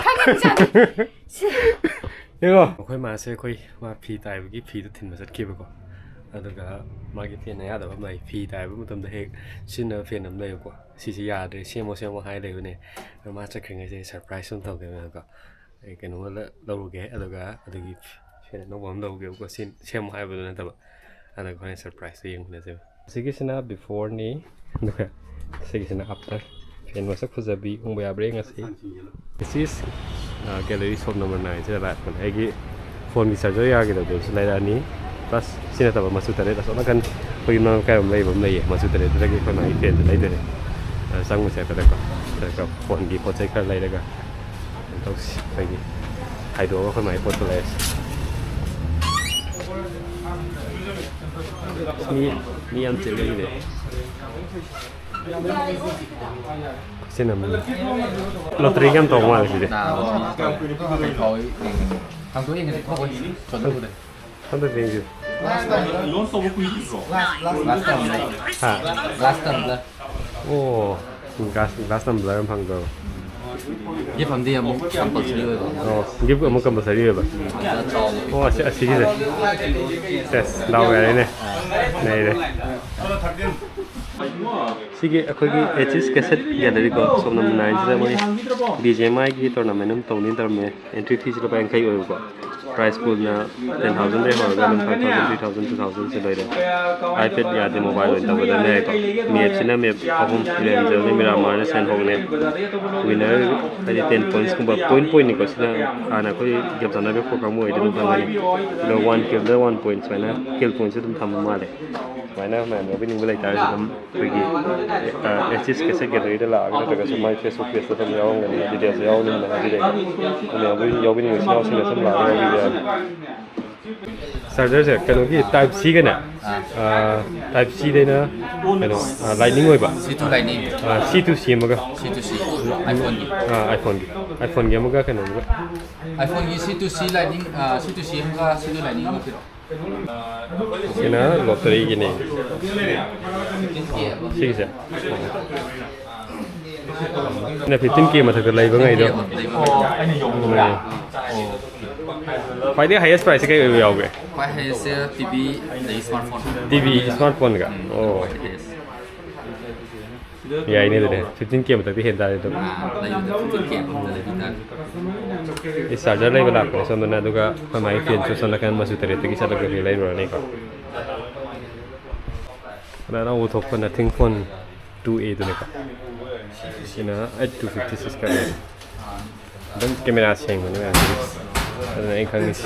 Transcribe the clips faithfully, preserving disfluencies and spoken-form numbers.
ꯈꯪꯉꯦ, ꯏꯆꯥꯅ꯫ ꯁꯤ ꯌꯦꯡꯉꯣ꯫ ꯑꯩꯈꯣꯏ ꯃꯥꯁꯦ ꯑꯩꯈꯣꯏ ꯃꯥ ꯐꯤ ꯇꯥꯏꯕꯒꯤ ꯐꯤꯗꯣ ꯊꯤꯟꯕ ꯆꯠꯈꯤꯕꯀꯣ꯫ ꯑꯗꯨꯒ ꯃꯥꯒꯤ ꯐꯦꯟꯅ ꯌꯥꯗꯕ ꯑꯃ ꯂꯩ꯫ ꯐꯤ ꯇꯥꯏꯕ ꯃꯇꯝꯗ ꯍꯦꯛ ꯁꯤꯖꯤꯟꯅꯕ ꯐꯦꯟ ꯑꯃ ꯂꯩꯕꯀꯣ꯫ "ꯁꯤꯁꯦ ꯌꯥꯗ꯭ꯔꯦ, ꯁꯦꯝꯃꯣ, ꯁꯦꯝꯃꯣ" ꯍꯥꯏ ꯂꯩꯕꯅꯦ꯫ ꯑꯗꯣ ꯃꯥ ꯆꯠꯈ꯭ꯔꯤꯉꯩꯁꯦ ꯁꯔꯄ꯭ꯔꯥꯏꯁ ꯑꯃ ꯇꯧꯒꯦꯅꯀꯣ꯫ ꯑꯩ ꯀꯩꯅꯣꯝꯃ ꯂ-, ꯂꯧꯔꯨꯒꯦ, ꯑꯗꯨꯒ ꯑꯗꯨꯒꯤ ꯐꯦꯟ ꯑꯅꯧꯕ ꯑꯃ ꯂꯧꯒꯦꯕꯀꯣ꯫ ꯁꯤ ꯁꯦꯝꯃꯣ ꯍꯥꯏꯕꯗꯨ ꯅꯠꯇꯕ꯫ ꯑꯗꯨꯒ ꯍꯣꯔꯦꯟ ꯁꯔꯄ꯭ꯔꯥꯏꯁꯇꯣ ꯌꯦꯡꯃꯤꯟꯅꯁꯦꯕ꯫ ꯁꯤꯒꯤꯁꯤꯅ before ꯅꯤ, ꯑꯗꯨꯒ ꯁꯤꯒꯤꯁꯤꯅ after꯫ ꯐꯦꯟ ꯃꯁꯛ ꯐꯖꯕꯤ ꯎꯪꯕ ꯌꯥꯕ꯭ꯔꯥ ꯌꯦꯡꯉꯁꯤ꯫ This is, uh, gallery shop number nine ꯁꯤꯗ ꯂꯥꯛꯄꯅꯦ꯫ ꯑꯩꯒꯤ ꯐꯣꯟꯒꯤ ꯆꯥꯔꯖꯔ ꯌꯥꯈꯤꯗꯕꯗꯨꯁꯨ ꯂꯩꯔꯛꯑꯅꯤ꯫ Plus ꯁꯤ ꯅꯠꯇꯕ ꯃꯆꯨ ꯇꯔꯦꯠ ꯑꯁꯣꯝ ꯅꯥꯀꯟ ꯑꯩꯈꯣꯏꯒꯤ ꯃꯅꯥꯛ ꯂꯩꯀꯥꯏꯔꯣꯝ ꯂꯩꯕ ꯑꯃ ꯂꯩꯌꯦ꯫ ꯃꯆꯨ ꯇꯔꯦꯠꯇꯨꯗꯒꯤ ꯑꯩꯈꯣꯏ ꯃꯥꯒꯤ ꯐꯦꯟꯗꯨ ꯂꯩꯗꯣꯏꯅꯦ꯫ ꯑꯗ ꯆꯪꯉꯨꯁꯦ ꯍꯥꯏꯐꯦꯠꯇꯀꯣ꯫ ꯈꯔ ꯈꯔ ꯐꯣꯟꯒꯤ ꯄꯣꯠ ꯆꯩ ꯈꯔ ꯂꯩꯔꯒ ꯀꯩꯅꯣ ꯇꯧꯁꯤ꯫ ꯑꯩꯈꯣꯏꯒꯤ ꯈꯥꯏꯗꯣꯛꯑꯒ ꯑꯩꯈꯣꯏ ꯃꯥꯒꯤ ꯄꯣꯠꯇꯣ ꯂꯩꯔꯁꯤ꯫ ꯃꯤ, ꯃꯤ ꯌꯥꯝ ꯆꯤꯜꯂꯦ ꯁꯤꯗꯤ꯫ ꯁꯤꯅ ꯑꯃꯨꯛ ꯂꯣꯇꯔꯤꯒ ꯌꯥꯝ ꯇꯧꯕ ꯃꯥꯜꯂꯦ ꯁꯤꯗꯤ꯫ ꯅꯥꯕ꯫ ꯀꯩ ꯐꯥꯎꯏ ꯌꯦꯡꯉꯁꯤ꯫ ꯍꯥꯡꯗꯣꯛ ꯌꯦꯡꯉꯁꯤ꯫ ꯊꯣꯛꯄ ꯁꯣꯟꯗꯣꯛꯄꯗ꯫ ꯈꯪꯗꯦ ꯌꯦꯡꯁꯤ꯫ ꯂꯣꯟꯁ ꯇꯧꯕ ꯀꯨꯏꯗ꯭ꯔꯤꯕ꯭ꯔꯣ? ꯂꯥꯁ ꯇꯝꯂ꯫ ꯍꯥ? ꯂꯥꯁ ꯇꯝꯂ꯫ ꯑꯣ꯫ ꯒ꯭ꯂꯥꯁ, ꯒ꯭ꯂꯥꯁ ꯇꯝꯕ꯭ꯂꯔ ꯑꯃ ꯐꯪꯗꯕ꯫ ꯒꯤꯐ ꯑꯃꯗꯤ ꯑꯃꯨꯛ ꯀꯝꯄꯜꯁꯔꯤ ꯑꯣꯏꯕ꯫ ꯑꯣ, ꯒꯤꯐ ꯑꯃꯨꯛ ꯀꯝꯄꯜꯁꯔꯤ ꯑꯣꯏꯕ꯫ ꯑꯗꯨꯗ ꯆꯥꯎꯕ꯫ ꯑꯣ, ꯑꯁꯤ, ꯑꯁꯤꯒꯤꯁꯦ꯫ ꯁꯦꯁ, ꯗꯥꯎ ꯌꯥꯔꯦꯅꯦ꯫ ꯅꯩꯔꯦ꯫ ꯁꯤꯒꯤ ꯑꯩꯈꯣꯏꯒꯤ ꯑꯦꯆꯤꯁ ꯀꯦꯁꯦꯠ ꯒꯦꯂꯔꯤꯀꯣ, ꯁꯣꯞ ꯅꯝꯕꯔ ꯅꯥꯏꯟꯁꯤꯗ ꯃꯣꯏ ꯕꯤ ꯖꯤ ꯑꯦꯝ ꯑꯥꯏꯒꯤ ꯇꯣꯔꯅꯥꯃꯦꯟ ꯑꯃ ꯇꯧꯅꯤ ꯇꯧꯔꯝꯃꯦ꯫ ꯑꯦꯟꯇ꯭ꯔꯤ ꯐꯤꯁꯤ ꯂꯨꯄꯥ ꯌꯥꯡꯈꯩ ꯑꯣꯏꯕꯀꯣ꯫ ꯄ꯭ꯔꯥꯏꯁ ꯄꯨꯜꯅ ꯇꯦꯟ ꯊꯥꯎꯖꯟꯗꯒꯤ ꯍꯧꯔꯒ ꯑꯗꯨꯝ five thousand, three thousand, two ꯊꯥꯎꯖꯟꯁꯦ ꯂꯣꯏꯔꯦ꯫ ꯑꯥꯏꯄꯦꯗ ꯌꯥꯗꯦ, ꯃꯣꯕꯥꯏꯜ ꯑꯣꯏꯅ ꯇꯧꯒꯗꯕꯅꯦ ꯍꯥꯏꯀꯣ꯫ ꯃꯦꯞꯁꯤꯅ ꯃꯦꯞ ꯑꯍꯨꯝ, ꯏꯂꯦꯟꯖꯦꯜꯅꯦ, ꯃꯤꯔꯥꯃꯥꯔꯅꯦ, ꯁꯦꯟꯍꯣꯛꯅꯦ꯫ ꯋꯤꯟꯅꯔ ꯍꯥꯏꯗꯤ ꯇꯦꯟ ꯄꯣꯏꯟꯠꯁꯀꯨꯝꯕ, ꯄꯣꯏꯟꯠ ꯄꯣꯏꯟꯠꯅꯤꯀꯣ꯫ ꯁꯤꯅ ꯍꯥꯟꯅ ꯑꯩꯈꯣꯏ ꯒꯦꯝ ꯁꯥꯟꯅꯕ ꯄ꯭ꯔꯣꯒ꯭ꯔꯥꯝ ꯑꯣꯏꯔꯗꯤ ꯑꯗꯨꯝ ꯈꯪꯒꯅꯤ꯫ ꯑꯗꯣ ꯋꯥꯟ ꯀꯤꯜꯗ ꯋꯥꯟ ꯄꯣꯏꯟꯠ ꯁꯨꯃꯥꯏꯅ ꯀꯤꯜ ꯄꯣꯏꯟꯠꯁꯦ ꯑꯗꯨꯝ ꯊꯝꯕ ꯃꯥꯜꯂꯦ꯫ ꯁꯨꯃꯥꯏꯅ ꯃꯌꯥꯝ ꯌꯥꯎꯕꯤꯅꯤꯡꯕ ꯂꯩꯇꯥꯔꯒꯗꯤ ꯑꯗꯨꯝ ꯑꯩꯈꯣꯏꯒꯤ, ꯑ, ꯑꯦꯆꯤꯁ ꯀꯦꯁꯦꯠ ꯒꯦꯂꯔꯤꯗ ꯂꯥꯛꯑꯒ ꯅꯠꯇ꯭ꯔꯒꯁꯨ ꯃꯥꯏ ꯐꯦꯁꯕꯨꯛ ꯄꯦꯖꯇ ꯑꯗꯨꯝ ꯌꯥꯎꯔꯝꯒꯅꯤ, ꯗꯤꯇꯦꯜꯁ ꯌꯥꯎꯔꯝꯒꯅꯤ꯫ ꯑꯗꯨꯗꯤ ꯑꯗꯨꯝ ꯌꯥꯎꯕꯤ-, ꯌꯥꯎꯕꯤꯅꯤꯡꯕ ꯏꯆꯤꯟ ꯏꯅꯥꯎꯁꯤꯡꯅ ꯁꯨꯝ ꯂꯥꯛꯑꯒ ꯌꯥꯎꯕꯤꯕ ꯌꯥꯅꯤ꯫ ꯆꯥꯔꯖꯔꯁꯦ ꯀꯩꯅꯣꯒꯤ ꯇꯥꯏꯞ ꯁꯤꯒꯅꯦ, ꯑꯥ꯫ ꯑ, ꯇꯥꯏꯞ ꯁꯤꯗꯩꯅ ꯀꯩꯅꯣ, ꯑ, ꯂꯥꯏꯠꯅꯤꯡ ꯑꯣꯏꯕ꯫ ꯁꯤ ꯇꯨ ꯂꯥꯏꯠꯅꯤꯡ꯫ ꯑ, ꯁꯤ ꯇꯨ ꯁꯤ ꯑꯃꯒ꯫ ꯁꯤ ꯇꯨ ꯁꯤ꯫ ꯑꯥꯏꯐꯣꯟꯒꯤ꯫ ꯑ, ꯑꯥꯏꯐꯣꯟꯒꯤ꯫ ꯑꯥꯏꯐꯣꯟꯒꯤ ꯑꯃꯒ ꯀꯩꯅꯣ ꯑꯃꯒ꯫ ꯑꯥꯏꯐꯣꯟꯒꯤ ꯁꯤ ꯇꯨ ꯁꯤ ꯂꯥꯏꯠꯅꯤꯡ, ꯑ, ꯁꯤ ꯇꯨ ꯁꯤ ꯑꯃꯒ ꯁꯤ ꯇꯨ ꯂꯥꯏꯠꯅꯤꯡ ꯑꯃ ꯄꯤꯔꯛꯑꯣ꯫ ꯁꯤꯅ ꯂꯣꯇꯔꯤꯒꯤꯅꯦ꯫ ꯁꯤꯒꯤꯁꯦ꯫ ꯑꯩꯅ ꯐꯤꯐꯇꯤꯟ ꯀꯦ ꯃꯊꯛꯇ ꯂꯩꯕ ꯉꯩꯗꯣ꯫ ꯎꯝ꯫ ꯈ꯭ꯋꯥꯏꯗꯒꯤ highest price ꯁꯦ ꯀꯩ ꯑꯣꯏꯕ ꯌꯥꯎꯒꯦ? ꯈ꯭ꯋꯥꯏ highest ꯁꯦ ꯇꯤ ꯚꯤ ꯑꯗꯒꯤ smart phone. T V, smart ꯐꯣꯟꯒ? ꯑꯣ꯫ Highest꯫ ꯌꯥꯏꯅꯦ ꯑꯗꯨꯗꯤ꯫ ꯐꯤꯐꯇꯤꯟ ꯀꯦ ꯃꯊꯛꯇꯤ ꯍꯦꯟ ꯇꯥꯔꯦ ꯑꯗꯨꯝ꯫ ꯑꯥ, ꯂꯩꯕꯗ ꯐꯤꯐꯇꯤꯟ ꯀꯦ ꯃꯊꯛꯇ ꯂꯩꯕ ꯇꯥꯔꯦ꯫ ꯑꯩ ꯆꯥꯔꯖꯔ ꯂꯩꯕ ꯂꯥꯛꯄꯅꯦ ꯁꯣꯝꯗꯅ, ꯑꯗꯨꯒ ꯑꯩꯈꯣꯏ ꯃꯥꯒꯤ ꯐꯦꯟꯁꯨ ꯁꯣꯝ ꯅꯥꯀꯟ ꯃꯆꯨ ꯇꯔꯦꯠꯇꯒꯤ ꯆꯠꯂꯒ ꯂꯩꯔꯨꯔꯅꯤꯀꯣ꯫ ꯑꯗ ꯑꯅꯧꯕ ꯊꯣꯛꯄ Nothing Phone two A ꯗꯨꯅꯦꯀꯣ꯫ ꯁꯤꯅ eight two fifty six ꯀ ꯂꯩ꯫ ꯑꯗꯨꯝ ꯀꯦꯃꯦꯔꯥ ꯁꯦꯡꯕꯅꯦ ꯃꯌꯥꯝꯁꯤꯗꯤ꯫ ꯑꯗꯨꯅ ꯑꯩꯅ ꯈꯪꯉꯤꯁꯤ꯫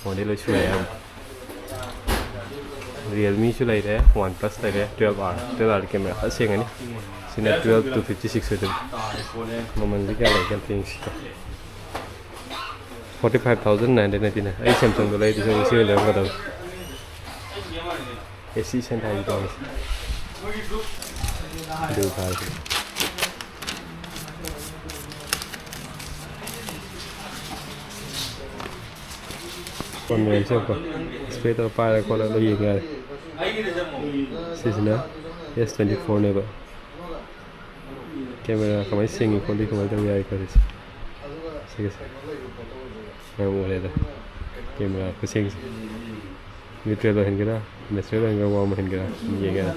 ꯐꯣꯟꯗꯤ ꯂꯣꯏ ꯁꯨꯔꯦ ꯑꯌꯥꯝꯕ꯫ Realme ꯁꯨ ꯂꯩꯔꯦ, OnePlus ꯂꯩꯔꯦ, twelve R, twelve R ꯗꯤ ꯀꯦꯃꯦꯔꯥ ꯐꯖ ꯁꯦꯡꯉꯅꯤ꯫ ꯁꯤꯅ twelve two fifty six ꯑꯣꯏꯗꯣꯏꯅꯤ꯫ ꯃꯃꯜꯗꯤ ꯀꯌꯥ ꯂꯩꯒꯦ ꯑꯝꯇ ꯌꯦꯡꯁꯤꯀꯣ꯫ Forty five thousand nine hundred ninety nine꯫ ꯑꯩ Samsung ꯗꯣ ꯂꯩꯔꯗꯤ ꯁꯤ ꯑꯣꯏꯅ ꯂꯩꯔꯝꯒꯗꯕꯅꯤ꯫ ꯑꯦ ꯁꯤ ꯁꯦꯟꯊꯥꯒꯤ ꯇꯧꯔꯤꯁꯦ꯫ ꯑꯗꯨ ꯊꯥꯔꯁꯤ꯫ ꯐꯣꯟ ꯃꯌꯥꯝꯁꯦ ꯌꯦꯡꯉꯨꯀꯣ꯫ Display ꯇꯧꯔ ꯄꯥꯏꯔ ꯈꯣꯠꯂꯒ ꯂꯣꯏ ꯌꯦꯡ ꯌꯥꯔꯦ꯫ ꯁꯤꯁꯤꯅ S twenty four ꯅꯦꯕ꯫ ꯀꯦꯃꯦꯔꯥ ꯀꯃꯥꯏꯅ ꯁꯦꯡꯉꯤ ꯈꯣꯠꯂꯤ ꯀꯃꯥꯏꯅ ꯇꯧꯕ ꯌꯥꯏ ꯈꯣꯠꯂꯤꯁꯦ꯫ ꯁꯤꯒꯤꯁꯦ꯫ ꯌꯥꯝ ꯎꯔꯦꯗ꯫ ꯀꯦꯃꯦꯔꯥ ꯈꯨꯁꯦꯡꯁꯦ꯫ Neutral ꯑꯣꯏꯍꯟꯒꯦꯔꯥ, natural ꯑꯣꯏꯍꯟꯒꯦꯔꯥ, warm ꯑꯣꯏꯍꯟꯒꯦꯔꯥ, ꯑꯗꯨꯝ ꯌꯦꯡ ꯌꯥꯔꯦ꯫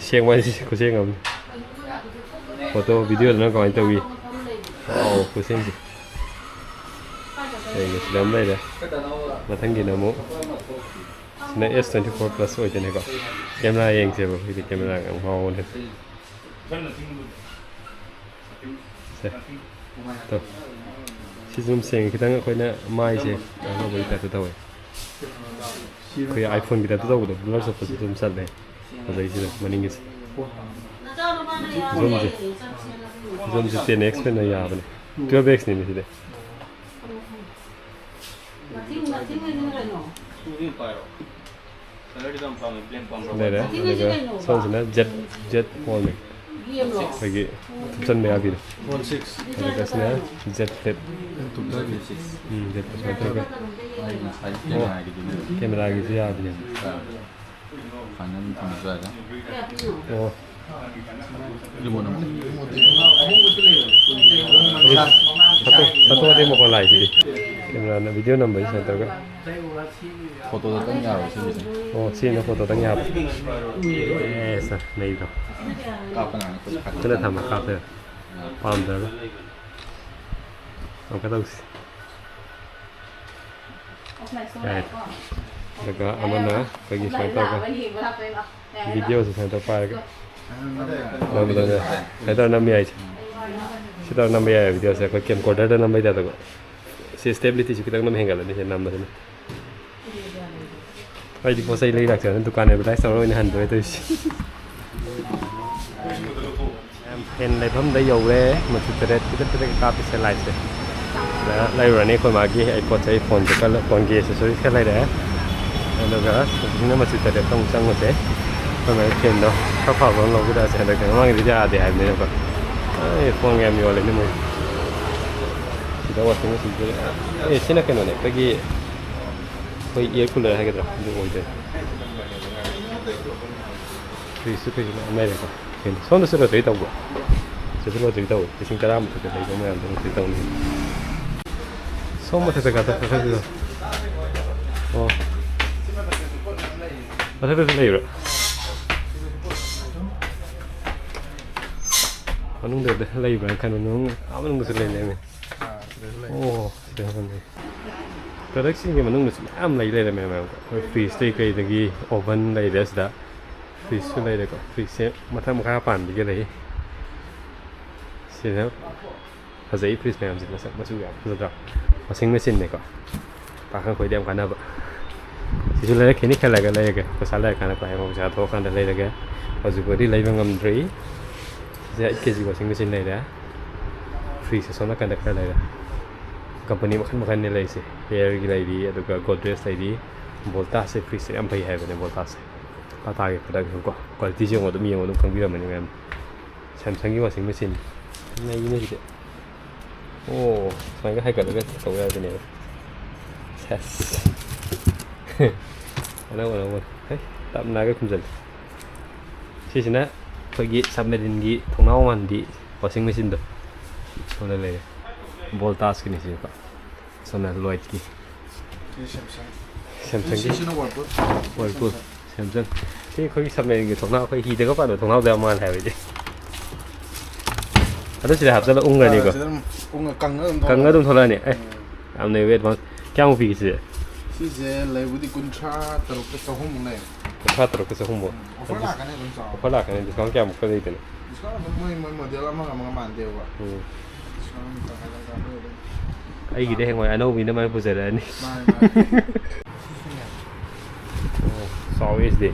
ꯁꯦꯡꯕ ꯍꯥꯏꯁꯤ ꯈꯨꯁꯦꯡ ꯑꯃꯅꯤ꯫ Photo, video ꯗꯅ ꯀꯃꯥꯏꯅ ꯇꯧꯏ? ꯋꯥꯎ, ꯈꯨꯁꯦꯡꯁꯦ꯫ ꯑꯩꯒꯤ ꯁꯤꯗ ꯑꯃ ꯂꯩꯔꯦ꯫ ꯃꯊꯪꯒꯤꯅ ꯑꯃꯨꯛ, ꯁꯤꯅ S twenty four plus ꯑꯣꯏꯗꯣꯏꯅꯦꯀꯣ꯫ ꯀꯦꯃꯦꯔꯥ ꯌꯦꯡꯁꯦꯕ, ꯑꯩꯈꯣꯏꯗꯤ ꯀꯦꯃꯦꯔꯥ ꯌꯥꯝ ꯉꯥꯎꯕꯅꯦ꯫ ꯁꯦ꯫ ꯇꯣ꯫ ꯁꯤꯁꯨ ꯑꯗꯨꯝ ꯁꯦꯡꯉꯦ, ꯈꯤꯇꯪ ꯑꯩꯈꯣꯏꯅ ꯃꯥꯏꯁꯦ ꯑꯅꯧꯕꯒꯤ type ꯇ ꯇꯧꯋꯦ꯫ ꯑꯩꯈꯣꯏ iPhone ꯒꯤ type ꯇ ꯇꯧꯕꯗꯣ, blur ꯆꯠꯄꯁꯨ ꯑꯗꯨꯝ ꯆꯠꯂꯦ꯫ ꯐꯖꯩꯁꯤꯗ ꯃꯅꯤꯡꯒꯤꯁꯦ꯫ Zoom ꯁꯦ꯫ Zoom ꯁꯦ ten X ꯍꯦꯟꯅ ꯌꯥꯕꯅꯦ꯫ Twelve X ꯅꯤꯅꯦ ꯁꯤꯗꯤ꯫ ꯂꯩꯔꯦ꯫ ꯑꯗꯨꯒ ꯁꯣꯝꯁꯤꯅ Z, Z fold ꯅꯦ꯫ ꯑꯩꯈꯣꯏꯒꯤ ꯊꯨꯞꯆꯟꯕ ꯌꯥꯕꯤꯗꯣ꯫ One six. ꯑꯗꯨꯒ ꯁꯤꯅ Z flip꯫ ꯇꯨꯝꯊꯕꯤ꯫ ꯎꯝ, Z flip ꯁꯨꯃꯥꯏꯅ ꯇꯧꯔꯒ꯫ ꯑꯩ ꯉꯁꯥꯏ ꯀꯦꯃꯦꯔꯥꯒꯤꯗꯨꯅꯦ꯫ ꯀꯦꯃꯦꯔꯥꯒꯤꯁꯨ ꯌꯥꯕꯅꯦ꯫ ꯁꯨꯃꯥꯏꯅ ꯑꯗꯨꯝ ꯊꯝꯕꯁꯨ ꯌꯥꯏꯗ꯫ ꯑꯣ꯫ ꯁꯥꯊꯣꯛ ꯁꯥꯊꯣꯛꯑꯗꯤ ꯃꯈꯣꯟ ꯂꯥꯛꯏꯁꯤꯗꯤ꯫ ꯀꯦꯃꯦꯔꯥꯅ ꯚꯤꯗꯤꯑꯣ ꯅꯝꯕꯒꯤ ꯁꯨꯃꯥꯏꯅ ꯇꯧꯔꯒ꯫ ꯐꯣꯇꯣꯗꯇꯪ ꯌꯥꯔꯣꯏ ꯁꯤꯒꯤꯁꯦ꯫ ꯑꯣ, ꯁꯤꯅ ꯐꯣꯇꯣꯗꯪ ꯌꯥꯕ꯫ ꯑꯦ, ꯁꯥꯔ, ꯅꯩꯗ꯭ꯔꯣ? ꯀꯥꯞꯄ ꯉꯥꯏ ꯈꯨꯠ ꯈꯔ ꯈꯨꯠꯅ ꯊꯝꯃ ꯀꯥꯞꯇꯣꯏꯔꯣ? ꯄꯥꯝꯗ꯭ꯔꯒ꯫ ꯑꯃꯨꯛꯀ ꯇꯧꯁꯤ꯫ ꯌꯥꯏ꯫ ꯑꯗꯨꯒ ꯑꯃꯅ ꯑꯩꯈꯣꯏꯒꯤ ꯁꯨꯃꯥꯏꯅ ꯇꯧꯔꯒ ꯚꯤꯗꯤꯑꯣꯁꯦ ꯁꯨꯃꯥꯏꯅ ꯇꯧꯔ ꯄꯥꯏꯔꯒ ꯅꯝꯕꯗ ꯁꯨꯃꯥꯏꯅ ꯇꯧꯔ ꯅꯝꯕ ꯌꯥꯏꯁꯦ꯫ ꯁꯤ ꯇꯧꯔ ꯅꯝꯕ ꯌꯥꯏ ꯚꯤꯗꯤꯑꯣꯁꯦ꯫ ꯑꯩꯈꯣꯏ ꯀꯦꯝꯀꯣꯔꯗꯔꯗ ꯅꯝꯕꯩ ꯇꯥꯏꯞꯇꯀꯣ꯫ ꯁꯤ ꯁ꯭ꯇꯦꯕꯤꯂꯤꯇꯤꯁꯤ ꯈꯤꯇꯪ ꯑꯗꯨꯝ ꯍꯦꯟꯒꯠꯂꯅꯤ ꯁꯤ ꯅꯝꯕꯁꯤꯅ꯫ ꯑꯩꯗꯤ ꯄꯣꯠ ꯆꯩ ꯂꯩꯔꯛꯇ꯭ꯔꯦ, ꯑꯗꯨꯝ ꯗꯨꯀꯥꯟ ꯑꯦꯗꯚꯔꯇꯥꯏꯁ ꯇꯧꯔ ꯑꯣꯏꯅ ꯍꯟꯗꯣꯔꯦ ꯇꯧꯔꯤꯁꯦ꯫ ꯐꯦꯟ ꯂꯩꯐꯝꯗ ꯌꯧꯔꯦ꯫ ꯃꯆꯨ ꯇꯔꯦꯠ ꯈꯤꯇꯪ ꯈꯤꯇꯪ ꯀꯥꯞꯄꯤꯁꯦ ꯂꯥꯏꯠꯁꯦ꯫ ꯁꯤꯗ ꯂꯩꯔꯨꯔꯅꯤ ꯑꯩꯈꯣꯏ ꯃꯥꯒꯤ ꯑꯩ ꯄꯣꯠ ꯆꯩ, ꯐꯣꯟꯁꯨ ꯈꯔ, ꯐꯣꯟꯒꯤ ꯑꯦꯁꯦꯁꯔꯤ ꯈꯔ ꯂꯩꯔꯛꯑꯦ꯫ ꯑꯗꯨꯒ ꯁꯤꯅ ꯃꯆꯨ ꯇꯔꯦꯠꯇ ꯑꯃꯨꯛ ꯆꯪꯉꯨꯁꯦ꯫ ꯑꯩꯈꯣꯏ ꯃꯥꯒꯤ ꯐꯦꯟꯗꯣ ꯈꯔ ꯐꯕ ꯑꯃ ꯂꯧꯕꯤꯔꯛꯑꯁꯦ ꯍꯟꯗꯛꯇꯤ꯫ ꯃꯃꯥꯡꯒꯤꯗꯤ ꯌꯥꯗꯦ ꯍꯥꯏꯕꯅꯤꯅꯀꯣ꯫ ꯑꯩ ꯐꯣꯟꯒ ꯌꯥꯝ ꯌꯣꯜꯂꯦꯅꯦ ꯃꯣꯏ꯫ ꯁꯤꯗ ꯋꯥꯁꯤꯡ ꯃꯦꯆꯤꯟꯁꯦ꯫ ꯑꯦ, ꯁꯤꯅ ꯀꯩꯅꯣꯅꯦ, ꯑꯩꯈꯣꯏꯒꯤ, ꯑꯩꯈꯣꯏ ꯏꯌꯔ ꯀꯨꯂꯔ ꯍꯥꯏꯒꯗ꯭ꯔꯥ, ꯑꯗꯨ ꯑꯣꯏꯗꯣꯏꯅꯦ꯫ ꯐ꯭ꯔꯤꯖꯁꯨ ꯀꯩꯁꯨ ꯃꯌꯥꯝ ꯂꯩꯔꯦꯀꯣ꯫ ꯁꯣꯝꯗꯁꯨ ꯂꯣꯇꯔꯤ ꯇꯧꯕ꯭ꯔꯣ? ꯁꯤꯗꯁꯨ ꯂꯣꯇꯔꯤ ꯇꯧꯋꯤ꯫ ꯂꯤꯁꯤꯡ ꯇꯔꯥ ꯃꯊꯛꯇ ꯂꯩꯕ ꯃꯌꯥꯝꯗꯣ ꯂꯣꯇꯔꯤ ꯇꯧꯅꯤ꯫ ꯁꯣꯝ ꯃꯊꯛꯇ ꯀꯥꯈꯠ-, ꯀꯥꯈꯠꯂꯤꯗꯣ꯫ ꯑꯣ꯫ ꯃꯊꯛꯇꯁꯨ ꯂꯩꯕ꯭ꯔꯥ? ꯃꯅꯨꯡꯗ ꯂꯩꯕ꯭ꯔꯥ ꯈꯟꯕ, ꯃꯅꯨꯡ-, ꯑꯥ, ꯃꯅꯨꯡꯗꯁꯨ ꯂꯩ ꯂꯩꯔꯝꯃꯦ꯫ ꯑꯣ, ꯁꯤꯗ ꯂꯩ꯫ ꯄ꯭ꯔꯗꯛꯁꯤꯡꯒꯤ ꯃꯅꯨꯡꯗꯁꯨ ꯃꯌꯥꯝ ꯂꯩ ꯂꯩꯔꯝꯃꯦ ꯃꯌꯥꯝ꯫ ꯑꯩꯈꯣꯏ ꯐ꯭ꯔꯤꯖꯇꯩ ꯀꯩꯗꯒꯤ ꯑꯣꯚꯟ ꯂꯩꯔꯦ ꯁꯤꯗ꯫ ꯐ꯭ꯔꯤꯖꯁꯨ ꯂꯩꯔꯦꯀꯣ꯫ ꯐ꯭ꯔꯤꯖꯁꯦ ꯃꯊꯛ ꯃꯈꯥ ꯄꯥꯟꯕꯒꯤ ꯂꯩ꯫ ꯁꯤꯗ ꯐꯖꯩ ꯐ꯭ꯔꯤꯖ ꯃꯌꯥꯝꯁꯦ, ꯃꯁꯛ ꯃꯆꯨ ꯌꯥꯝ ꯐꯖꯗ꯭ꯔꯣ? ꯋꯥꯁꯤꯡ ꯃꯦꯆꯤꯟꯅꯦꯀꯣ꯫ ꯄꯥꯈꯪ ꯑꯩꯈꯣꯏꯗꯤ ꯌꯥꯝ ꯀꯥꯟꯅꯕ꯫ ꯁꯤꯁꯨ ꯂꯩꯔꯛꯈꯤꯅꯤ ꯈꯜꯂꯒ ꯂꯩꯔꯒꯦ꯫ ꯄꯩꯁꯥ ꯂꯩꯔꯀꯥꯟꯗ, ꯄꯩꯁꯥ ꯊꯣꯛꯑꯀꯥꯟꯗ ꯂꯩꯔꯒꯦ꯫ ꯍꯧꯖꯤꯛꯄꯨꯗꯤ ꯂꯩꯕ ꯉꯝꯗ꯭ꯔꯤ꯫ ꯁꯤꯁꯦ ꯑꯩꯠ ꯀꯦ ꯖꯤ ꯋꯥꯁꯤꯡ ꯃꯦꯆꯤꯟ ꯂꯩꯔꯦ꯫ ꯐ꯭ꯔꯤꯖ ꯑꯁꯣꯝ ꯅꯥꯀꯟꯗ ꯈꯔ ꯂꯩꯔꯦ꯫ ꯀꯝꯄꯅꯤ ꯃꯈꯜ ꯃꯈꯜꯅꯤ ꯂꯩꯔꯤꯁꯦ꯫ ꯍꯦꯌꯔꯒꯤ ꯂꯩꯔꯤ, ꯑꯗꯨꯒ ꯒꯣꯗ꯭ꯔꯦꯖ ꯂꯩꯔꯤ, ꯚꯣꯜꯇꯥꯁꯁꯦ ꯐ꯭ꯔꯤꯖꯁꯦ ꯌꯥꯝ ꯐꯩ ꯍꯥꯏꯕꯅꯦ, ꯚꯣꯜꯇꯥꯁꯁꯦ꯫ ꯇꯥꯇꯥꯒꯤ ꯄ꯭ꯔꯗꯛꯅꯤꯀꯣ꯫ ꯀ꯭ꯋꯥꯂꯤꯇꯤꯁꯦ ꯌꯦꯡꯉꯣ, ꯑꯗꯨꯝ ꯌꯦꯡꯉꯣ, ꯑꯗꯨꯝ ꯈꯪꯕꯤꯔꯝꯃꯅꯤ ꯃꯌꯥꯝ꯫ ꯁꯦꯝꯁꯪꯒꯤ ꯋꯥꯁꯤꯡ ꯃꯦꯆꯤꯟ ꯂꯩꯔꯤꯅꯦ ꯁꯤꯗꯤ꯫ ꯑꯣ, ꯁꯨꯃꯥꯏꯅ ꯍꯥꯏꯒꯠꯂꯒ ꯇꯧ ꯌꯥꯗꯣꯏꯅꯦꯕ꯫ ꯁꯦꯁ꯫ ꯑꯅꯧ ꯑꯅꯧꯕ꯫ ꯍꯩ, ꯇꯞꯅꯒ ꯈꯨꯝꯖꯤꯜꯂꯤ꯫ ꯁꯤꯁꯤꯅ ꯑꯩꯈꯣꯏꯒꯤ ꯁꯕꯃꯦꯔꯤꯟꯒꯤ ꯊꯣꯡꯅꯥꯎ ꯃꯥꯟꯕꯤ ꯋꯥꯁꯤꯡ ꯃꯦꯆꯤꯟꯗꯣ ꯁꯣꯝꯗ ꯂꯩꯔꯦ꯫ ꯕꯣꯜꯇꯥꯁꯀꯤꯅꯤ ꯁꯤꯀꯣ꯫ ꯁꯣꯝꯅ ꯂꯣꯏꯗꯀꯤ꯫ ꯁꯤ ꯁꯦꯝꯁꯪ꯫ ꯁꯦꯝꯁꯪꯒꯤ꯫ ꯁꯤꯁꯤꯅ ꯋꯥꯔꯜꯄꯨꯜ꯫ ꯋꯥꯔꯜꯄꯨꯜ꯫ ꯁꯦꯝꯁꯪ꯫ ꯁꯤ ꯑꯩꯈꯣꯏꯒꯤ ꯁꯕꯃꯦꯔꯤꯟꯒꯤ ꯊꯣꯡꯅꯥꯎ, ꯑꯩꯈꯣꯏ ꯍꯤꯗꯒ ꯄꯥꯟꯕ ꯊꯣꯡꯅꯥꯎꯗꯣ ꯌꯥꯝ ꯃꯥꯜꯂꯦ ꯍꯥꯏꯕ ꯑꯩꯗꯤ꯫ ꯑꯗꯨ ꯁꯤꯗ ꯍꯥꯞꯆꯜꯂ ꯎꯪꯉꯅꯤꯀꯣ꯫ ꯑꯥ, ꯁꯤꯗ ꯑꯗꯨꯝ ꯎꯪꯉ ꯀꯪꯉ ꯑꯗꯨꯝ ꯀꯪꯉ ꯑꯗꯨꯝ ꯊꯣꯛꯂꯛꯑꯅꯤ꯫ ꯑꯦ, ꯎꯝ꯫ ꯌꯥꯝ ꯂꯩꯕ advance꯫ ꯀꯌꯥꯃꯨꯛ ꯄꯤꯒꯦ ꯁꯤꯁꯦ? ꯁꯤꯁꯦ ꯂꯩꯕꯨꯗꯤ ꯀꯨꯟꯊ꯭ꯔꯥ ꯇꯔꯨꯛꯇ ꯆꯍꯨꯝꯃꯨꯛ ꯂꯩ꯫ ꯀꯨꯟꯊ꯭ꯔꯥ ꯇꯔꯨꯛꯇ ꯆꯍꯨꯝꯃꯨꯛ? ꯎꯝ, offer ꯂꯥꯛꯀꯅꯤ ꯑꯗꯨꯝ ꯆꯥꯎꯔ꯫ Offer ꯂꯥꯛꯀꯅꯤ, discount ꯀꯌꯥꯃꯨꯛꯀ ꯂꯩꯗꯅ? Discount ꯑꯗꯨꯝ ꯃꯣꯏ, ꯃꯣꯏ model ꯑꯃꯒ ꯑꯃꯒ ꯃꯥꯟꯗꯦꯕ꯫ ꯎꯝ꯫ Discount ꯑꯗꯨꯝ ꯇꯪꯈꯥꯏ ꯇꯪꯈꯥꯏ ꯑꯗꯨꯝ ꯑꯩꯒꯤꯗꯤ ꯍꯌꯦꯡꯋꯥꯏ ꯑꯅꯧꯕꯤꯅ ꯃꯥꯏ ꯄꯨꯖꯔꯛꯑꯅꯤ꯫ ꯃꯥꯅꯤ, ꯃꯥꯅꯤ꯫ ꯑꯣ, ꯆꯥꯎꯋꯦ ꯁꯤꯗꯤ꯫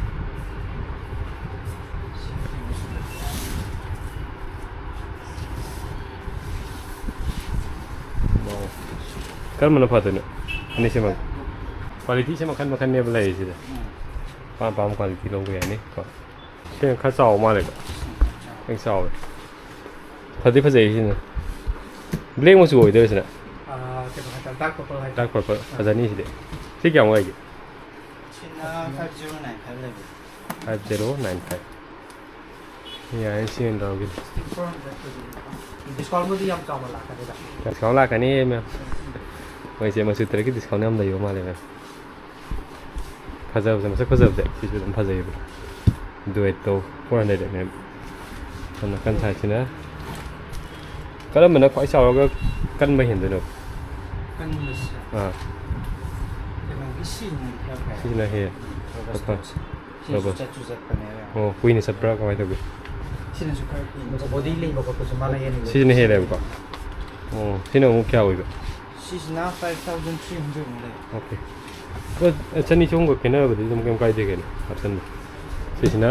ꯋꯥꯎ꯫ ꯀꯔꯝꯕꯅ ꯐꯗꯣꯏꯅꯣ? ꯑꯅꯤꯁꯤꯃꯛ? Qualityꯁꯦ ꯃꯈꯟ ꯃꯈꯟꯅꯦꯕ ꯂꯩꯔꯤꯁꯤꯗ꯫ ꯑꯄꯥꯝ ꯑꯄꯥꯝꯕ quality ꯂꯧꯕ ꯌꯥꯅꯤ ꯀꯣ꯫ ꯁꯤꯅ ꯈꯔ ꯆꯥꯎꯕ ꯃꯥꯜꯂꯦꯀꯣ꯫ ꯈꯤꯇꯪ ꯆꯥꯎꯋꯦ꯫ ꯐꯗꯤ ꯐꯖꯩ ꯁꯤꯅ꯫ Black ꯃꯆꯨ ꯑꯣꯏꯗꯣꯏꯔ ꯁꯤꯅ? ꯑꯥ, ꯀꯩꯅꯣ ꯍꯥꯏꯇꯥꯔꯦ, dark purple ꯍꯥꯏꯇꯥꯔꯦ꯫ Dark purple꯫ ꯐꯖꯅꯤ ꯁꯤꯗꯤ꯫ ꯁꯤ ꯀꯌꯥꯃꯨꯛ ꯂꯩꯒꯦ? ꯁꯤꯅ five zero nine five ꯂꯩꯕ꯫ Five zero nine five꯫ ꯌꯥꯏ, ꯁꯤ ꯑꯣꯏꯅ ꯂꯧꯔꯒꯦ꯫ Discountꯕꯨꯗꯤ ꯌꯥꯝ ꯆꯥꯎꯅ ꯂꯥꯛꯀꯅꯤꯗ꯫ Discount ꯂꯥꯛꯀꯅꯤ, ma'am꯫ ꯃꯣꯏꯁꯦ ꯃꯆꯨ ꯇꯔꯦꯠꯀꯤ discount ꯌꯥꯝ ꯂꯩꯕ ꯃꯥꯜꯂꯦ, ma'am꯫ ꯐꯖꯕꯁꯦ, ꯃꯁꯛ ꯐꯖꯕꯁꯦ ꯁꯤꯁꯨ ꯑꯗꯨꯝ ꯐꯖꯩꯌꯦꯕ꯫ Duetꯇꯣ four hundred ml꯫ ꯁꯣꯝ ꯅꯥꯀꯟ sideꯁꯤꯅ ꯀꯔꯝꯕꯅ ꯈ꯭ꯋꯥꯏ ꯆꯥꯎꯔꯒ ꯀꯟꯕ ꯍꯦꯟꯗꯣꯏꯅꯣ? ꯀꯟꯕꯁꯦ ꯑꯥ꯫ ꯀꯩꯅꯣꯒꯤ ꯁꯤꯅ ꯈꯔ ꯐꯩ꯫ ꯁꯤꯁꯤꯅ ꯍꯦꯟ-, Robustoꯁꯦ꯫ ꯁꯤꯅꯁꯨ Robust꯫ ꯆꯠꯁꯨ ꯆꯠꯄꯅꯦꯕ ꯌꯥꯝ꯫ ꯑꯣ, ꯀꯨꯏꯅ ꯆꯠꯄ꯭ꯔꯥ ꯀꯃꯥꯏꯅ ꯇꯧꯒꯦ? ꯁꯤꯅꯁꯨ ꯈꯔ ꯀꯨꯏꯅ ꯆꯠꯄꯅꯦ꯫ Body ꯂꯦꯡꯕ ꯈꯣꯠꯄꯁꯨ ꯃꯥꯅ ꯍꯦꯟꯅ ꯁꯤꯁꯤꯅ ꯍꯦꯜꯂꯦꯕꯀꯣ? ꯑꯣ, ꯁꯤꯅ ꯑꯃꯨꯛ ꯀꯌꯥ ꯑꯣꯏꯕ? ꯁꯤꯁꯤꯅ five thousand three hundred ꯃꯨꯛ ꯂꯩ꯫ Okay꯫ ꯑꯣ, ꯆꯅꯤ ꯆꯍꯨꯝꯒ ꯈꯦꯠꯅꯔꯕꯗꯤ ꯑꯗꯨꯝ ꯀꯩꯝ ꯀꯥꯏꯗꯦ ꯀꯩꯅꯣ, ꯍꯥꯞꯆꯟꯕ꯫ ꯁꯤꯁꯤꯅ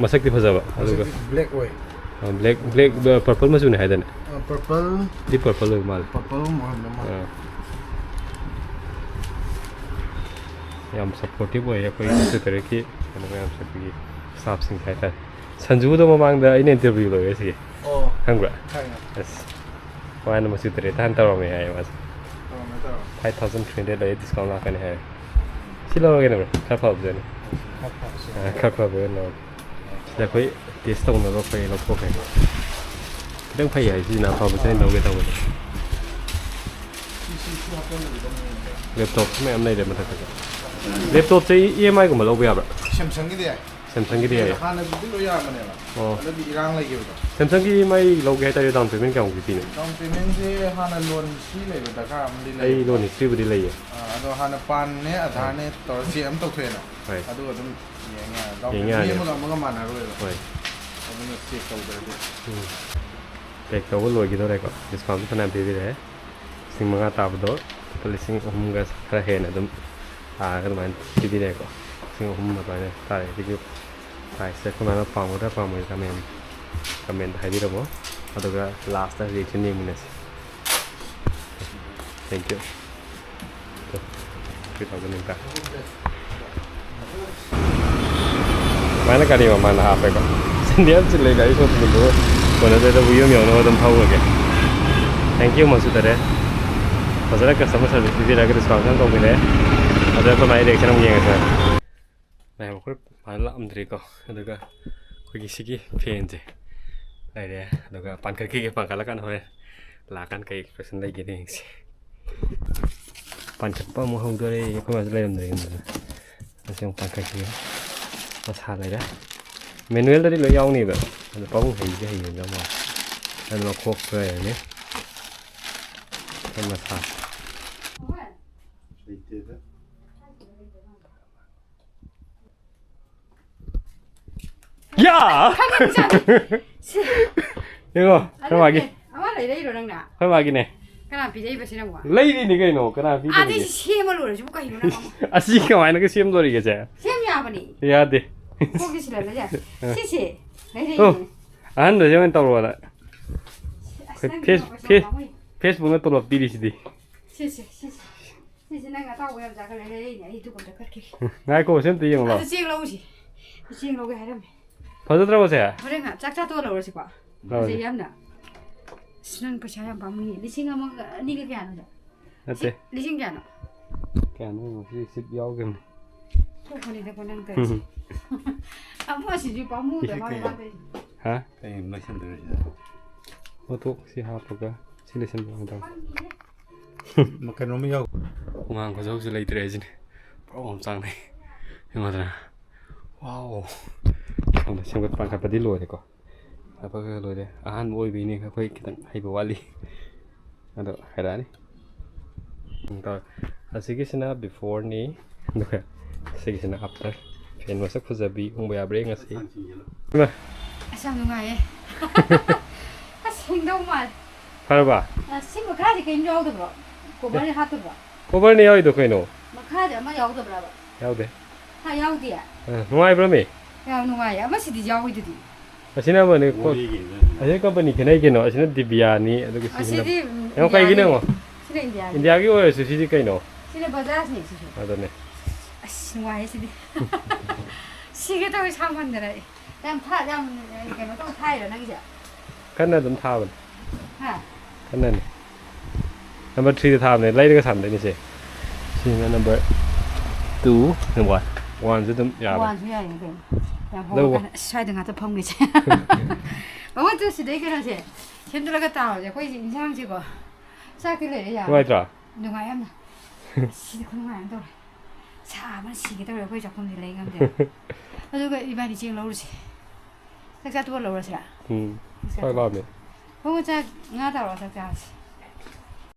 ꯃꯁꯛꯇꯤ ꯐꯖꯕ, ꯑꯗꯨꯒ ꯃꯁꯛꯇꯤ black ꯑꯣꯏ꯫ ꯑ, black, black, ꯑ, purple ꯃꯆꯨꯅꯦ ꯍꯥꯏꯗꯥꯏꯅꯦ? ꯑ, purple꯫ Deep purple ꯑꯣꯏꯕ ꯃꯥꯜꯂꯦ꯫ Purple ꯑꯃ ꯑꯣꯏꯔꯝꯗꯧ ꯃꯥꯜꯂꯦ꯫ ꯑ꯫ ꯌꯥꯝ supportive ꯑꯣꯏꯌꯦ ꯑꯩꯈꯣꯏ ꯃꯆꯨ ꯇꯔꯦꯠꯀꯤ ꯀꯩꯅꯣ ꯃꯌꯥꯝꯁꯦ, ꯑꯩꯈꯣꯏꯒꯤ staffꯁꯤꯡꯁꯦ ꯍꯥꯏꯇꯥꯔꯦ꯫ ꯁꯟꯖꯨꯗꯣ ꯃꯃꯥꯡꯗ ꯑꯩꯅ interview ꯂꯧꯋꯦ ꯁꯤꯒꯤ꯫ ꯑꯣ꯫ ꯈꯪꯕ꯭ꯔꯥ? ꯈꯪꯉꯦ꯫ ꯑꯁ꯫ ꯃꯥꯅ ꯃꯆꯨ ꯇꯔꯦꯠꯇ ꯍꯥꯟꯅ ꯇꯧꯔꯝꯃꯦ ꯍꯥꯏꯌꯦ ꯃꯥꯁꯦ꯫ ꯇꯧꯔꯝꯃꯦ, ꯇꯧꯔꯝꯃꯦ꯫ Five thousand three hundred ꯂꯩꯌꯦ, discount ꯂꯥꯛꯀꯅꯤ ꯍꯥꯏꯌꯦ꯫ ꯁꯤ ꯂꯧꯔꯒꯦꯅꯦ, bro? ꯈꯔ ꯐꯕꯗꯨꯅꯤ꯫ ꯈꯔ ꯐꯕꯁꯦ꯫ ꯑ, ꯈꯔ ꯐꯕ ꯑꯣꯏꯅ ꯂꯧꯔꯒꯦ꯫ ꯑꯩꯈꯣꯏ ꯇꯦꯁ ꯇꯧꯅꯕ ꯑꯩꯈꯣꯏ ꯂꯧꯊꯣꯛꯈ꯭ꯔꯦ꯫ ꯈꯤꯇꯪ ꯐꯩ ꯍꯥꯏ, ꯁꯤꯁꯤꯅ ꯑꯐꯕꯁꯤꯅ ꯂꯧꯒꯦ ꯇꯧꯕꯅꯦ꯫ ꯂꯦꯞꯇꯣꯞꯁꯨ ꯃꯌꯥꯝ ꯂꯩꯔꯦ ꯃꯊꯛꯇꯁꯨ꯫ ꯂꯦꯞꯇꯣꯞꯁꯦ ꯏ ꯑꯦꯝ ꯑꯥꯏꯒꯨꯝꯕ ꯂꯧꯕ ꯌꯥꯕ꯭ꯔꯥ? ꯁꯦꯝꯁꯪꯒꯤꯗꯤ ꯌꯥꯏ꯫ ꯁꯦꯝꯁꯪꯒꯤꯗꯤ ꯌꯥꯏ꯫ ꯍꯥꯟꯅꯕꯨꯗꯤ ꯂꯣꯏ ꯌꯥꯔꯝꯕꯅꯦꯕ꯫ ꯑꯣ꯫ ꯑꯗꯨꯒꯤ ꯏꯔꯥꯡ ꯂꯩꯈꯤꯕꯗꯣ꯫ ꯁꯦꯝꯁꯪꯒꯤ ꯏ ꯑꯦꯝ ꯑꯥꯏ ꯂꯧꯒꯦ ꯍꯥꯏꯇꯥꯔꯗꯤ ꯗꯥꯎꯟ ꯄꯦꯃꯦꯟ ꯀꯌꯥꯃꯨꯛꯇꯤ ꯄꯤꯅꯤ? ꯗꯥꯎꯟ ꯄꯦꯃꯦꯟꯁꯦ ꯍꯥꯟꯅ ꯂꯣꯟ ꯍꯤꯁꯇ꯭ꯔꯤ ꯂꯩꯕ ꯗꯔꯀꯥꯔ ꯑꯃꯗꯤ ꯑꯩ ꯂꯩꯌꯦꯕ꯫ ꯂꯣꯟ ꯍꯤꯁꯇ꯭ꯔꯤꯕꯨꯗꯤ ꯂꯩꯌꯦ꯫ ꯑꯥ, ꯑꯗꯣ ꯍꯥꯟꯅ ꯄꯥꯟꯅꯦ, ꯑꯙꯥꯔꯅꯦ ꯇꯧꯔ ꯆꯦꯛ ꯑꯃ ꯇꯧꯊꯣꯛꯑꯦꯅ꯫ ꯍꯣꯏ꯫ ꯑꯗꯨꯒ ꯑꯗꯨꯝ ꯌꯦꯡ ꯌꯥꯔꯦ꯫ ꯗꯥꯎꯟ ꯌꯦꯡ ꯄꯦꯃꯦꯟ ꯌꯥꯔꯦ꯫ ꯑꯃꯒ ꯑꯃꯒ ꯃꯥꯟꯅꯔꯣꯏꯕ꯫ ꯍꯣꯏ꯫ ꯑꯗꯨꯅ ꯆꯦꯛ ꯇꯧꯗ꯭ꯔꯗꯤ꯫ ꯎꯝ꯫ ꯄꯦꯛ ꯇꯧꯕ ꯂꯣꯏꯈꯤꯗꯣꯔꯦꯀꯣ꯫ ꯗꯤꯁꯀꯥꯎꯟꯁꯨ ꯐꯅꯌꯥꯝ ꯄꯤꯕꯤꯔꯛꯑꯦ꯫ ꯂꯤꯁꯤꯡ ꯃꯉꯥ ꯇꯥꯕꯗꯣ ꯂꯨꯄꯥ ꯂꯤꯁꯤꯡ ꯑꯍꯨꯝꯒ ꯈꯔ ꯍꯦꯟꯅ ꯑꯗꯨꯝ ꯇꯥꯔꯒ ꯑꯗꯨꯃꯥꯏꯅ ꯄꯤꯕꯤꯔꯛꯑꯦꯀꯣ꯫ ꯂꯤꯁꯤꯡ ꯑꯍꯨꯝ ꯑꯗꯨꯃꯥꯏꯅ ꯇꯥꯔꯦ꯫ ꯁꯤꯒꯤ ꯄ꯭ꯔꯥꯏꯁꯁꯦ ꯑꯩꯈꯣꯏ ꯃꯥꯅ ꯄꯥꯝꯒꯗ꯭ꯔꯥ ꯄꯥꯝꯃꯣꯏꯗ꯭ꯔꯥ ꯃꯌꯥꯝ ꯀꯃꯦꯟꯇ ꯍꯥꯏꯕꯤꯔꯝꯃꯣ꯫ ꯑꯗꯨꯒ ꯂꯥꯁꯇ ꯔꯤꯌꯦꯛꯁꯟ ꯌꯦꯡꯃꯤꯟꯅꯁꯤ꯫ Thank you꯫ Two, three thousand ꯅꯤꯄꯥ꯫ ꯁꯨꯃꯥꯏꯅ ꯒꯥꯔꯤ ꯃꯃꯥꯡꯗ ꯍꯥꯞꯄꯦꯀꯣ꯫ ꯁꯦꯟꯗꯦꯜ ꯆꯤꯜꯂꯦ ꯒꯥꯔꯤ ꯁꯣꯛꯄꯗꯨꯕꯨ꯫ ꯀꯣꯟꯅꯗꯦꯗ ꯌꯨꯝ ꯌꯧꯅꯕ ꯑꯗꯨꯝ ꯊꯧꯔꯒꯦ꯫ Thank you ꯃꯁꯨ ꯇꯔꯦ꯫ ꯐꯖꯅ customer service ꯄꯤꯕꯤꯔꯒ discount ꯌꯥꯝ ꯇꯧꯕꯤꯔꯦ꯫ ꯑꯗꯨꯗ ꯑꯩꯈꯣꯏ ꯃꯥꯒꯤ reaction ꯑꯃꯨꯛ ꯌꯦꯡꯉꯁꯦ꯫ ꯃꯌꯥꯝ ꯑꯩꯈꯣꯏ ꯐꯥꯅ ꯂꯥꯛꯑꯝꯗ꯭ꯔꯤꯀꯣ꯫ ꯑꯗꯨꯒ ꯑꯩꯈꯣꯏꯒꯤ ꯁꯤꯒꯤ ꯐꯦꯟꯁꯦ ꯂꯩꯔꯦ꯫ ꯑꯗꯨꯒ ꯄꯥꯟꯈꯠꯈꯤꯒꯦ, ꯄꯥꯟꯈꯠꯂꯀꯥꯟꯗ ꯍꯣꯔꯦꯟ ꯂꯥꯛꯑꯀꯥꯟꯗ ꯀꯩ expression ꯂꯩꯒꯦꯅ ꯌꯦꯡꯁꯤ꯫ ꯄꯥꯟꯈꯠꯄ ꯑꯃꯨꯛ ꯍꯧꯗꯣꯔꯦ꯫ ꯑꯩꯈꯣꯏ ꯃꯥꯁꯨ ꯂꯩꯔꯝꯗ꯭ꯔꯦ ꯌꯨꯝꯗ꯫ ꯃꯁꯤ ꯑꯃꯨꯛ ꯄꯥꯟꯈꯠꯈꯤꯒꯦ꯫ ꯃꯁꯥ ꯂꯩꯔꯦ꯫ Manual ꯗꯗꯤ ꯂꯣꯏ ꯌꯥꯎꯅꯤꯕ꯫ ꯑꯗꯣ ꯄꯥꯕꯨꯡ ꯍꯩꯗꯤ ꯍꯩꯒꯗꯕ ꯃꯥꯜꯂꯦ꯫ ꯑꯗꯨ ꯃꯈꯣꯛ ꯈꯔ ꯂꯩꯔꯅꯤ꯫ ꯑꯗꯨ ꯃꯁꯥ꯫ ꯂꯩꯇꯦꯗ꯫ ꯌꯥ! ꯈꯪꯉꯦ, ꯏꯆꯥꯅꯤ꯫ ꯁꯤ꯫ ꯌꯦꯡꯉꯣ, ꯑꯩꯈꯣꯏ ꯃꯥꯒꯤ꯫ ꯑꯗꯨꯅꯦ, ꯑꯃ ꯂꯩꯔꯛꯏꯔꯣ ꯅꯪꯅ? ꯑꯩꯈꯣꯏ ꯃꯥꯒꯤꯅꯦ꯫ ꯀꯅꯥ ꯄꯤꯔꯛꯏꯕ ꯁꯤ ꯅꯪꯕꯣ? ꯂꯩꯔꯤꯅꯤ ꯀꯩꯅꯣ, ꯀꯅꯥ ꯑꯥꯗꯩ ꯄꯤꯗꯣꯔꯤꯒꯦ? ꯁꯤ ꯁꯦꯝꯃ ꯂꯣꯏꯔꯁꯤꯕꯨ ꯀꯩꯅꯣ ꯅꯪ ꯑꯃꯨꯛ? ꯑꯁꯤ ꯀꯃꯥꯏꯅꯒ ꯁꯦꯝꯗꯣꯔꯤꯒꯦ ꯁꯦ? ꯁꯦꯝ ꯌꯥꯕꯅꯤ꯫ ꯌꯥꯗꯦ꯫ ꯀꯣꯛꯁꯤ ꯁꯤꯜꯍꯜꯂꯁꯦ꯫ ꯑ꯫ ꯁꯤꯁꯦ꯫ ꯂꯩꯔꯛꯏꯅꯦ꯫ ꯑꯣ, ꯑꯍꯟꯗꯁꯦ ꯑꯣꯏꯅ ꯇꯧꯔꯣꯗ꯫ ꯑꯁ, ꯑꯩꯈꯣꯏ ꯅꯪꯒꯤ ꯐꯦꯁ-, ꯄꯩꯁꯥ ꯐꯦ-, ꯄꯥꯝꯃꯨꯏ꯫ Facebook ꯅ ꯇꯣꯂꯣꯞ ꯄꯤꯔꯤꯁꯤꯗꯤ꯫ ꯁꯤꯁꯦ, ꯁꯤꯁꯦ꯫ ꯁꯤꯁꯦ ꯅꯪ ꯑꯇꯥꯎꯕ ꯌꯥꯝ ꯆꯥꯒꯠꯂꯦ, ꯂꯩꯔꯛꯏꯅꯦ, ꯑꯩ ꯑꯗꯨꯒ ꯑꯝꯇ ꯀꯛꯈꯤꯒꯦ꯫ ꯉꯥꯏꯈꯣ, ꯁꯤ ꯑꯝꯇ ꯌꯦꯡꯉꯨ ꯂꯥꯎ꯫ ꯑꯗꯨ ꯆꯦꯡ ꯂꯧꯔꯨꯁꯤ꯫ ꯆꯦꯡ ꯂꯧꯒꯦ ꯍꯥꯏꯔꯝꯃꯦ꯫ ꯐꯖꯗ꯭ꯔꯕꯣ ꯁꯦ? ꯍꯣꯔꯦꯟ ꯉꯥꯏꯍꯥꯛ ꯆꯥꯛ ꯆꯥ ꯇꯣꯛꯑ ꯂꯧꯔꯁꯤꯀꯣ꯫ ꯂꯧꯔꯁꯤ꯫ ꯐꯖꯩ ꯌꯥꯝꯅ꯫ ꯑꯁ, ꯅꯪ ꯄꯩꯁꯥ ꯌꯥꯝ ꯄꯥꯝꯃꯨꯏꯌꯦ꯫ ꯂꯤꯁꯤꯡ ꯑꯃꯒ ꯑꯅꯤꯒ ꯀꯌꯥꯅꯣ? ꯅꯠꯇꯦ꯫ ꯁꯤ ꯂꯤꯁꯤꯡ ꯀꯌꯥꯅꯣ? ꯀꯌꯥꯅꯣ ꯌꯦꯡꯉꯣ, ꯁꯤ ꯁꯤꯞ ꯌꯥꯎꯈꯤꯕꯅꯤ꯫ ꯊꯣꯛꯄꯅꯤꯗꯀꯣ ꯅꯪ ꯇꯧꯔꯤꯁꯦ꯫ ꯑꯃꯁꯤꯁꯨ ꯄꯥꯝꯃꯨꯗ ꯃꯥꯅ ꯀꯩ? ꯃꯥ ꯇꯧꯔꯤꯁꯦ꯫ ꯍꯥ? ꯀꯩ ꯂꯩꯁꯟꯗꯣꯏꯅꯣ ꯁꯤꯗ? ꯃꯇꯣꯛ ꯁꯤ ꯍꯥꯞꯄꯒ ꯁꯤ ꯂꯩꯁꯟꯕ ꯉꯝꯗꯕ꯫ ꯃ-, ꯀꯩꯅꯣꯝꯃ ꯌꯥꯎ-, ꯍꯨꯃꯥꯡ ꯈꯨꯁꯧꯁꯨ ꯂꯩꯇ꯭ꯔꯦ ꯍꯥꯏꯁꯤꯅꯤ꯫ ꯄꯨꯔꯥ ꯑꯣꯝ ꯆꯥꯡꯅꯩ꯫ ꯌꯦꯡꯉꯣꯗꯅ꯫ ꯋꯥꯎ꯫ ꯁꯣꯝꯗ ꯁꯦꯝꯒꯠ ꯄꯥꯟꯈꯠꯄꯗꯤ ꯂꯣꯏꯔꯦꯀꯣ꯫ ꯍꯥꯞꯄꯒ ꯂꯣꯏꯔꯦ꯫ ꯑꯍꯥꯟꯕ ꯑꯣꯏꯕꯩꯅꯦ ꯑꯩꯈꯣꯏ ꯈꯤꯇꯪ ꯍꯩꯕ ꯋꯥꯠꯂꯤ꯫ ꯑꯗꯣ ꯍꯩꯔꯛꯑꯅꯤ꯫ ꯎꯝ, ꯇꯧꯔꯦ꯫ ꯑꯁꯤꯒꯤꯁꯤꯅ before ꯅꯤ, ꯑꯗꯨꯒ ꯑꯁꯤꯒꯤꯁꯤꯅ after꯫ ꯐꯦꯟ ꯃꯁꯛ ꯐꯖꯕꯤ ꯎꯪꯕ ꯌꯥꯕ꯭ꯔꯥ ꯌꯦꯡꯉꯁꯤ꯫ ꯏꯃꯥ꯫ ꯑꯁ, ꯌꯥꯝ ꯅꯨꯡꯉꯥꯏꯌꯦ꯫ ꯑꯁ, ꯍꯤꯡꯗꯧ ꯃꯥꯜꯂꯦ꯫ ꯐꯔꯕ? ꯑ, ꯁꯤ ꯃꯈꯥꯗꯤ ꯀꯩꯝ ꯌꯥꯎꯗꯕ꯭ꯔꯣ? ꯀꯣꯚꯔ ꯍꯥꯞꯇꯕ꯭ꯔꯣ? ꯀꯣꯚꯔꯅꯤ ꯌꯥꯎꯔꯤꯗꯣ ꯀꯩꯅꯣ꯫ ꯃꯈꯥꯗꯤ ꯑꯃ ꯌꯥꯎꯗꯕ꯭ꯔꯕ? ꯌꯥꯎꯗꯦ꯫ ꯍꯥ, ꯌꯥꯎꯗꯤꯌꯦ? ꯑ, ꯅꯨꯡꯉꯥꯏꯕ꯭ꯔꯃꯤ? ꯌꯥꯝ ꯅꯨꯡꯉꯥꯏꯌꯦ꯫ ꯑꯃꯁꯤꯗꯤ ꯌꯥꯎꯋꯤꯗꯨꯗꯤ꯫ ꯑꯁꯤꯅ ꯑꯃꯅꯤ, ꯀꯣ-, ꯃꯣꯔꯦꯒꯤ ꯑꯗꯨꯅ ꯑꯁꯤꯅ ꯀꯝꯄꯅꯤ ꯈꯦꯠꯅꯩ ꯀꯩꯅꯣ꯫ ꯑꯁꯤꯅ ꯗꯤꯕꯤꯌꯥꯅꯤ, ꯑꯗꯨꯒ ꯁꯤꯁꯤꯅ ꯑꯁꯤꯗꯤ ꯌꯥꯝ ꯀꯩꯒꯤꯅꯣ ꯏꯟꯗꯤꯌꯥꯒꯤ꯫ ꯌꯦꯡꯉꯣ꯫ ꯁꯤꯅ ꯏꯟꯗꯤꯌꯥꯒꯤ꯫ ꯏꯟꯗꯤꯌꯥꯒꯤ ꯑꯣꯏꯔꯁꯨ ꯁꯤꯗꯤ ꯀꯩꯅꯣ? ꯁꯤꯅ ꯕꯖꯥꯖꯅꯤ ꯁꯤꯁꯨ꯫ ꯑꯗꯨꯅꯦ꯫ ꯑꯁ, ꯅꯨꯡꯉꯥꯏꯌꯦ ꯁꯤꯗꯤ꯫ ꯁꯤꯒꯦ ꯇꯧꯋꯦ ꯁꯥꯃꯟꯗꯅ ꯑꯩ꯫ ꯌꯥꯝ ꯊꯥ-, ꯌꯥꯝ, ꯑ, ꯀꯩꯅꯣ ꯇꯧ ꯊꯥꯏꯔꯣ ꯅꯪꯒꯤꯁꯦ? ꯀꯟꯅ ꯑꯗꯨꯝ ꯊꯥꯕꯅꯦ꯫ ꯍꯥ? ꯀꯟꯅꯅꯦ꯫ Number three ꯗ ꯊꯥꯕꯅꯦ, ꯂꯩꯔꯒ ꯁꯥꯟꯅꯗꯣꯏꯅꯦ ꯁꯦ꯫ ꯁꯤꯅ number two, number one꯫ One ꯁꯨ ꯑꯗꯨꯝ ꯌꯥꯕꯅꯦ꯫ One ꯁꯨ ꯌꯥꯏꯅꯦ ꯀꯩꯅꯣ꯫ ꯌꯥꯝ ꯍꯧꯔꯀꯥꯟꯗ ꯑꯁ, ꯁ꯭ꯋꯥꯏꯗ ꯉꯥꯛꯇ ꯐꯝꯒꯦꯁꯦ꯫ ꯃꯃꯥ, ꯇꯨ ꯁꯤꯗꯩ ꯀꯩꯅꯣꯁꯦ ꯁꯦꯝꯗꯣꯛꯂꯒ ꯇꯥꯎꯁꯦ꯫ ꯑꯩꯈꯣꯏꯁꯦ ꯏꯟꯁꯥꯡꯁꯦꯀꯣ꯫ ꯆꯥꯛꯇꯤ ꯂꯩꯔꯦ ꯌꯥꯔꯦ꯫ ꯅꯨꯡꯉꯥꯏꯇ꯭ꯔꯣ? ꯅꯨꯡꯉꯥꯏ ꯌꯥꯝꯅ꯫ ꯑꯁ, ꯁꯤꯗꯤ ꯈꯨꯅꯨꯡꯉꯥꯏ ꯑꯃ ꯇꯧꯔꯦ꯫ ꯁꯥꯕꯅ ꯁꯤꯒꯦ ꯇꯧꯔꯦ ꯑꯩꯈꯣꯏ ꯆꯥꯛꯈꯨꯝꯁꯦ ꯂꯩ ꯉꯝꯗꯦ꯫ ꯑꯗꯨꯒ ꯏꯕꯥꯅꯤ ꯆꯦꯡ ꯂꯧꯔꯨꯁꯦ꯫ ꯆꯥꯛ ꯆꯥ ꯇꯣꯛꯑ ꯂꯧꯔꯁꯤꯔꯥ? ꯎꯝ꯫ ꯆꯥꯛ ꯆꯥ ꯆꯥꯛ ꯂꯥꯝꯃꯦ꯫ ꯍꯣꯏ, ꯍꯣꯏ, ꯆꯥꯛ ꯉꯥ ꯇꯧꯔꯒ ꯆꯥꯛ ꯆꯥꯔꯁꯤ꯫